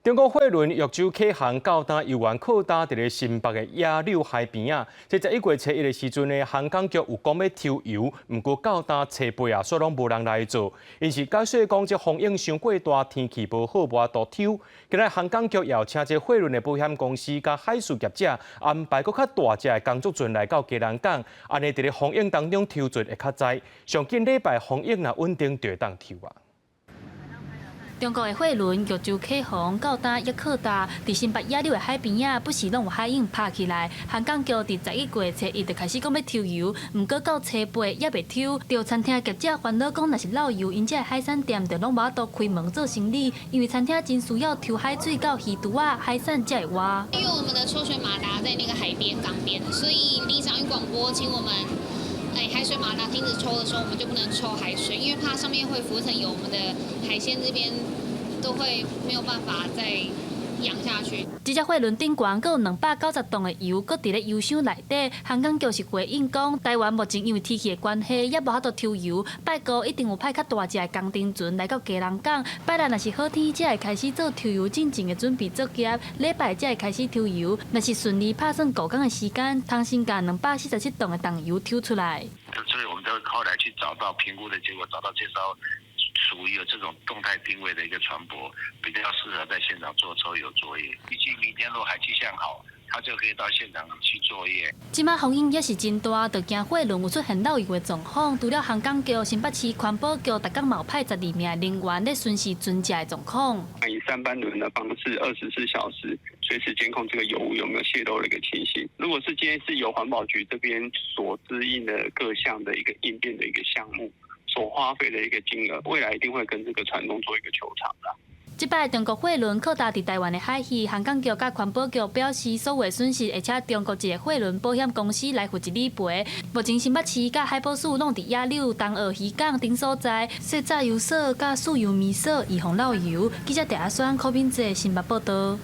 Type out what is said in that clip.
中國貨輪玉州啟航到今猶原靠搭佇咧新北的野柳海邊仔。這11月初1的時陣呢，航港局有講欲抽油，毋過到今初八啊，煞攏無人來做。𪜶是解釋講，這風湧傷過大，天氣無好，無法度抽。今仔航港局也請這貨輪的保險公司佮海事業者安排閣較大隻的工作船來到基隆港，按呢佇咧風湧當中抽船會較知。上緊禮拜風湧若穩定，就會當抽啊。中國的貨輪玉州啟航到今猶靠搭，佇新北野柳的海邊仔，不時攏有海湧拍起來。航港局佇11月初1就開始講欲抽油，毋過到初八猶未抽。著餐廳業者煩惱講，若是漏油，𪜶這个海產店就攏無法度開門做生理，因為餐廳真需要抽海水到魚櫥仔，海產才會活。因為我們的抽水馬達在那個海邊港邊，所以里長一廣播請我們，海水馬達停止抽的時候，我們就不能抽海水，因為怕上面會浮層油，我們的海鮮這邊都會沒有辦法再養下去。這隻貨輪頂懸閣有290噸的油，閣佇咧油箱內底。航港局是回應講，台灣目前因為天氣的關係，猶無法度抽油。拜五一定有派較大隻的工程船來到基隆港。拜六若是好天，才會開始做抽油進前的準備作業。禮拜才會開始抽油。若是順利拍算五工的時間，通先共247噸的重油抽出來。所以我們都後來去找到評估的結果，找到這艘屬於有這種動態定位的一個船舶，比較適合在現場做抽油作業。預計明天若海氣象好，他就可以到現場去作業。這擺風湧也是真大，就驚貨輪有出現漏油的狀況。除了航港局、新北市環保局，逐工嘛有派12名人員咧巡視船隻的狀況。以三班輪的方式，24小時隨時監控這個油污有沒有洩漏的一個情形。如果是今天是由環保局這邊所支應的各項的一個應變的一個項目，所花費的一個金額，未來一定會跟這個船東做一個求償啦。這擺中國貨輪靠搭佇台灣的海域，航港局佮環保局表示，所有損失會請中國一個貨輪保險公司來負責理賠。目前新北市佮海保署攏佇野柳、東澳漁港等所在設炸油所佮試油咪所，預防漏油。記者鄭阿雙、柯敏哲新北報道。